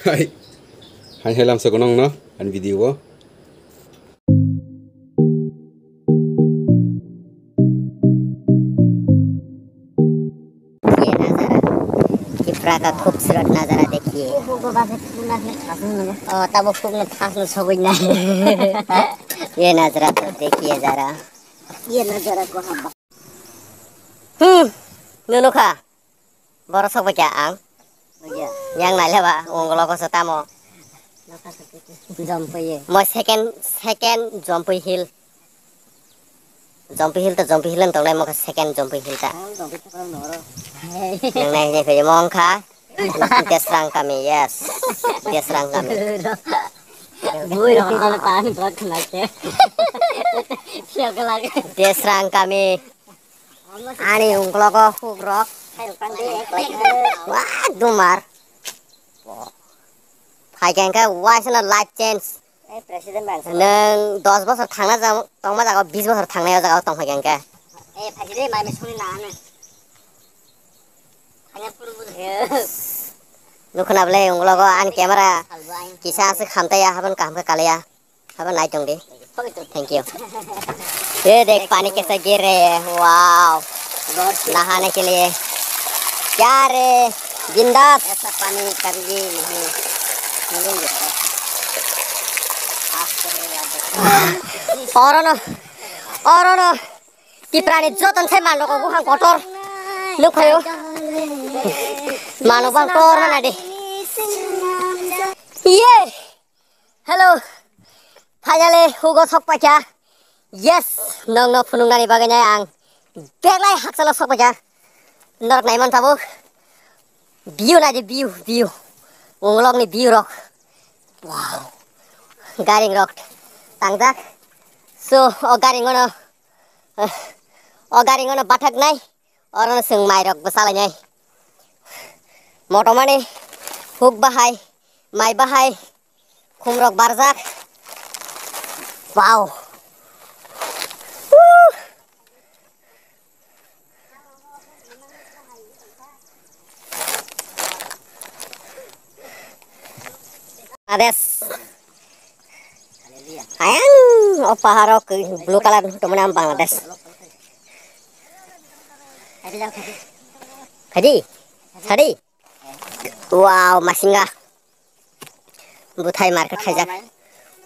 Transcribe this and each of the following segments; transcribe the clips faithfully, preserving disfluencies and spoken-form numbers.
Hai. Hai hai lamsa gonong no an video o. ये नजारा, किप्रा का खूबसूरत नजारा देखिए। ओ, तब खूब न फास न सोबई ना। ये नजारा तो देखिए जरा। ये नजारा को हम Hmm, nunu kha. Borok sok bai kha ang. Yang nai leba, unglo ko se tamo. Jompuye. Mo second, second Jompui Hill. Jompui Hill to Jompui Hill ang tongnai mo kha second Jompui Hill ta. Nang nai ni phe mo wng kha. Desrang kami, yes. Desrang kami. Bui rok kono tani bot khna khe. Siya kala. Desrang kami. Ani ungklogo hukrok. Wah, dumar. Phaikha hwnkhe waisano life change. Nwng dos bosor thangna jagao, tongma jagao bis bosor thangnai o jagao tongphaikha hwnkhe. Nukhwna bwlai ungklogo ani camera kisa aswk khamtaiya, habani kaham khe kalaiya. Haba nai tong di. Thank you. ये देख पानी कैसा गिर रहे हैं, wow। नहाने के लिए। क्या रे, बिंदास। ऐसा पानी कभी नहीं, नहीं गिरता। Orono, orono, Tiprani joton se mano ko buhang kotor. Nukhayo. Mano bang tor mana de. Ye. Hello. Finally, hugo sok paikha. Yes, nong no phunuknani bagwi nai ang. Belai hakchalo sok paikha. Norok naiman tabuk. View nai di view, view. Unglok ni view rok. Wow. Garing rok. Tangjak. So, o garing ono. O garing ono bathak nai. Orono chwng mairok bwchalainai. Motomani huk bahai, mai bahai, khumrok barjak. Wow. Woo. Ades. Ayang, o paharo ke blue color tumana Bangladesh. Hadi, hadi. Wow, masinga. Buthai market khaijak.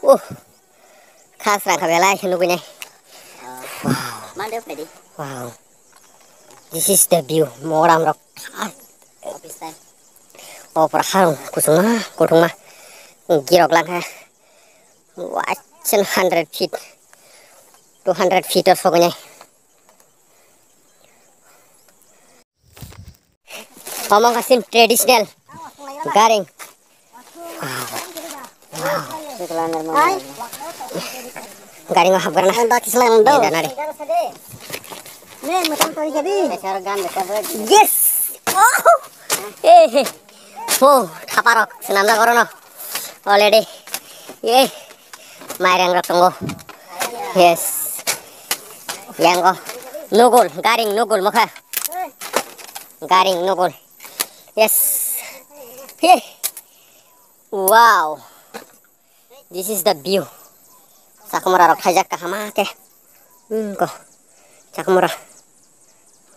Uh, khas rang kha belai nugui nai. Wow. This is the view. Moram rok. Opor harung kusuma, kutuma. Girok langkha. Wachan hundred feet, two hundred feet o sogwi nai. Omo wngkha chini traditional garing. Garing o hapgwrana. Nai dana de. Yes. Oh. Eh, eh. Oh, thaparok swnamjak orono. Already. Ye. Mairang rok tongo. Yes. Yango. Nugul, garing nugul mokha. Garing nugul. Yes. Ye. Wow. This is the view. Chakhumra rok khaijak kaham khe. Hmm, ko. Chakhumra.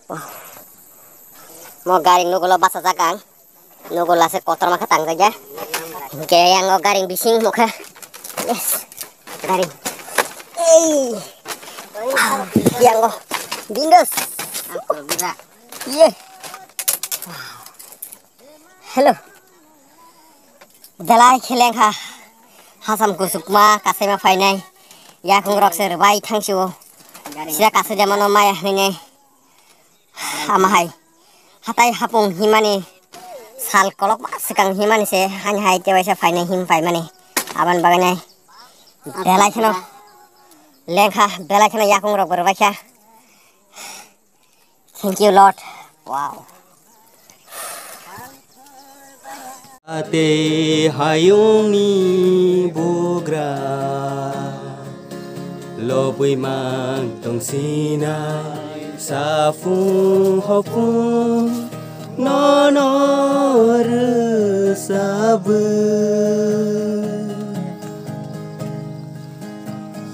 Wow. Mo garing nugulo bachajak ang. Nugulo se kotorma khe tangjak ya. Hinkhe yang o garing bising mokha. Yes. Garing. Ei. Yang o. Bindos. Ye. Hello. Belai khe lengkha. Hasam kusukma kasaima phainai. Yakung rok se rwbai thangsio. Sida kasai de mano maya hinwi. Ama hai. Hatai hapung himani. Sal kolok ba swkang himani se. Hani hai tewaisa phainai him paimani. Aban baganai. Belai kheno. Lengkha. Belai kheno yakung rok rwbai kha. Thank you, Lord. Wow. Ate hayungni bugra lobwi mang tongsinai safung hopung nono rwsa. Labu.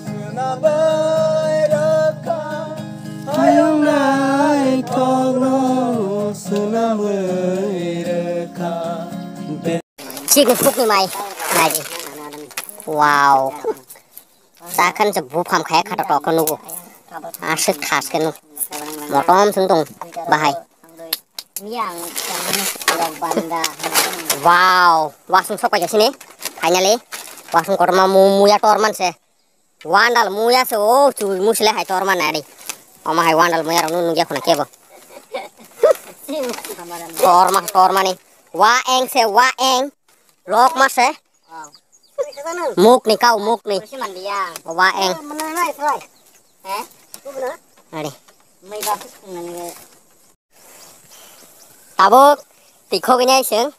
Swnamwi rwkha, hayung naithokno swnamwi rwkha. Chikni sukni mai, naidi. Wow. Sakhan se buphang khaya khata tok nugo. Aswk khas khe nuk. Motom sung tong bahai. Wow, wasung sok paikha sini. Finally, wasung kotorma mu-, muya torman se. Wandal muya se o chu musile hai torman nari. Oma hai wandal muya rok nung nungya khuna kebo. Torma, tormani. Wa eng se, wa eng. Lok ma se. Mukni kau, mukni. Wa eng. Ari. Tabuk tikhok ini aiseng.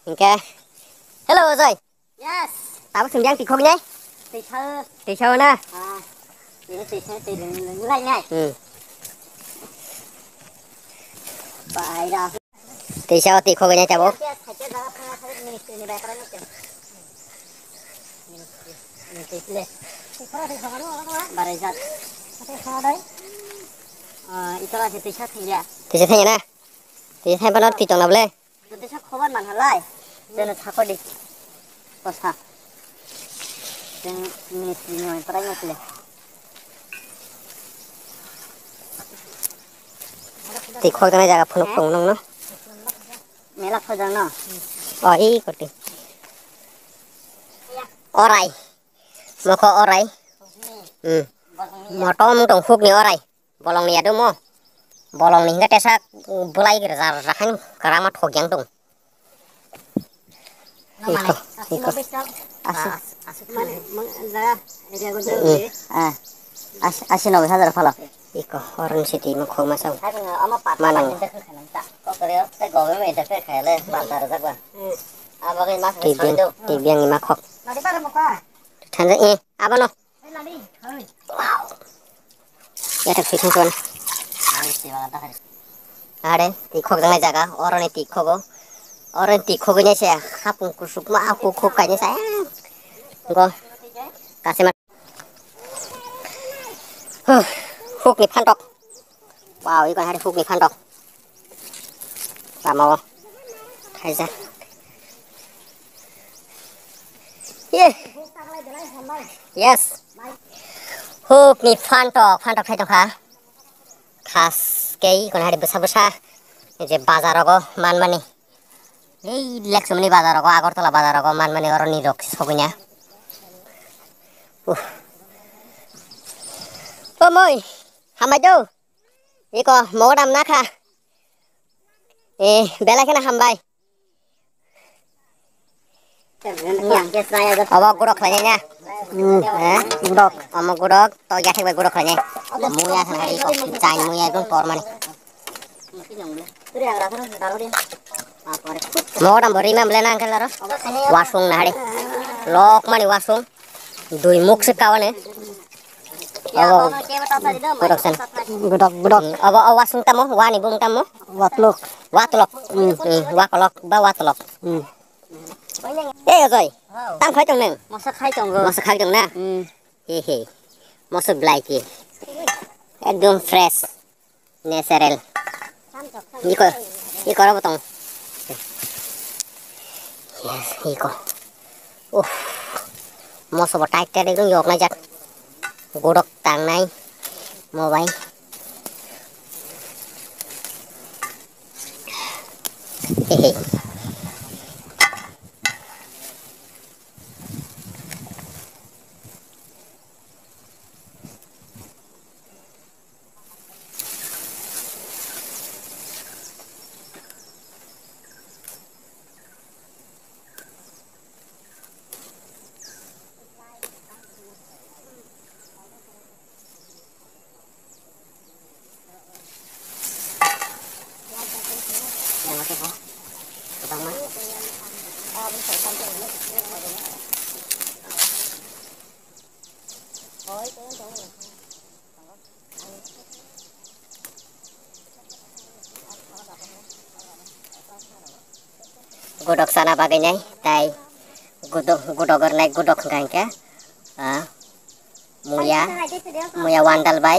Hingke. Hello, Joy. Yes. Tabuk sing yang tikhok ini. Tisa. Tisa na? Ah. Ini tisa, tisa, tisa, tisa, tisa. Hmm. Bai da. Tisa o tikhok ini tabuk. Tisa thangya na? Tisa thangya na? Tisa thangya na bole? Tisa khobar man halai. Jeno thakodi. Kosa. Jeng ministry ni prai nokle. Tikhok dana jaga phunuk tong nang no. Mela phojang no. O, i koti. Orai. Mokho orai. Hmm. Motom tong huk ni orai. Bolong ni yadu mo. Bolong ni hinga tesa bulai gira jar rakhang karama thogyang tong. Iko, iko. Asi. Asi nobe hajar phala. Iko, orang siti mo khoma sao. Manang. Tibiang, tibiang ni makhok. Thanja, eh, abano. Wow. Yathak sui thung tuan. Are, tikhok jangnai jaga, oroni tikhogo. Oroni tikhogo ni se hapung kusuk ma, aku khuk kaini sa. Go. Kasima. Huh, huk ni phantok. Wow, iko hari huk ni phantok. Tamo. Khaijak. Ye. Yes. Huk ni phantok, phantok khai tongkha. Khas kei kono hari bwsa bwsa. Je bazar rogo manmani. Ei Leksumni bazar rogo, Agartala bazar rogo manmani oroni rok sogwina. Uh. O moi, hambai do. Iko mogodam nakha. Eh, belai kheno hambai. Obo gurok khlainai na? Hmm. Eh? Gurok. Omo gurok, to yathek bai gurok khlainai. Muya thang hari iko, chain muya ekdom tormani. Mogodam bo rima bwle nang khe laro. Wasung na hari. Lokmani wasung. Dui muk se kawane. Abo gudok san. Gudok, gudok. Hmm, abo o wasung tamo, wani bung tamo? Watlok. Watlok. Hmm. Hmm, wakolok ba watlok. Hmm. Eh, Joy. Tam khai tong nang? Masa khai tongo. Masa khai tong na? Hmm. He, he. Masa belai ke. Ekdom fresh. Natural. Iko, iko ro botong. Yes, iko. Uh. Moso bo tight tight ekdom yok nai jak. Godok tang nai. Mo bai. Hehe. Gudok sana bagwi nai, tai gudok, gudok rwnai, gudok hwnkha hinkhe, ah, muya, muya wandal bai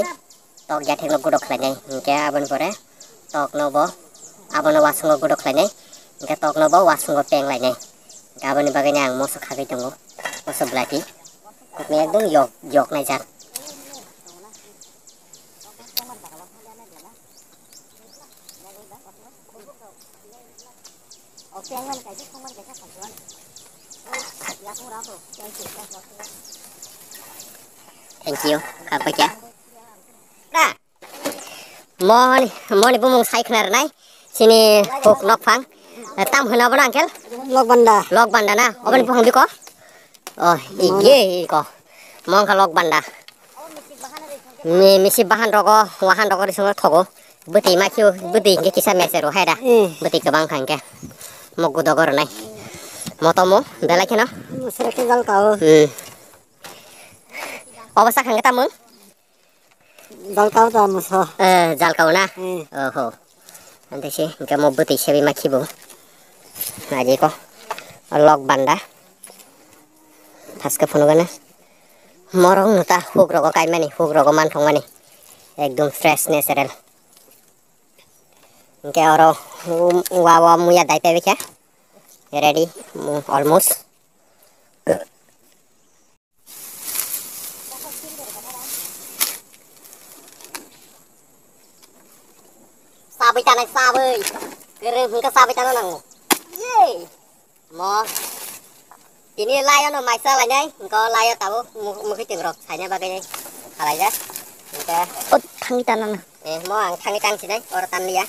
tok yathekno gudok khlainai, hinkhe aboni pore tokno bo, abono wasungo gudok khlainai, hinkhe tokno bo wasungo peng lainai. Hinkhe aboni bagwino ang moso khagwi tongo, moso belati. Kokni ekdom yok, yok naijak. Thank you. Khakbai kha. Moni, moni bumung sai khna rwnai. Sini huk nokphang. Tam hwna bono uncle? Lok banda. Lok banda na? Oboni buphang biko? Oh, iye iko. Mongkha lok banda. Mi, misi bahan rogo, wahan rogo risungo thogo. Bwtwi ma khio, bwtwi hinkhe kisa mese ro hai da. Eh. Bwtwi kwbang kha hinkhe. Mok gudo goro nai. Motomo, belai kheno. Musra khe jal kao. Hmm. Obo sa khangkhe tamung? Jal kao ta muso. Eh, jal kao na? Hmm. Oho. Ante se, hinkhe mo bwtwi sebi ma khibo. Aji ko. Lok banda. Phaske phunugana. Morok no ta huk rogo kaimani, huk rogo manthokmani. Ekdom fresh natural. Hinkhe oro, um, wa, wa muya dai paibai kha. Ready, mm, almost. Sabwi tanai sabwi. Kwrwng hwnkhe sabwi tano nango. Yay! Mo. Tini layo no maisa lainai, hwnkhe o layo tabuk mu-, mukhuitwng rok saina bagwi kalaijak. Hwnkhe. O thangwi tanana. Eh, mo ang thangwi tangsinai, oro tanliya.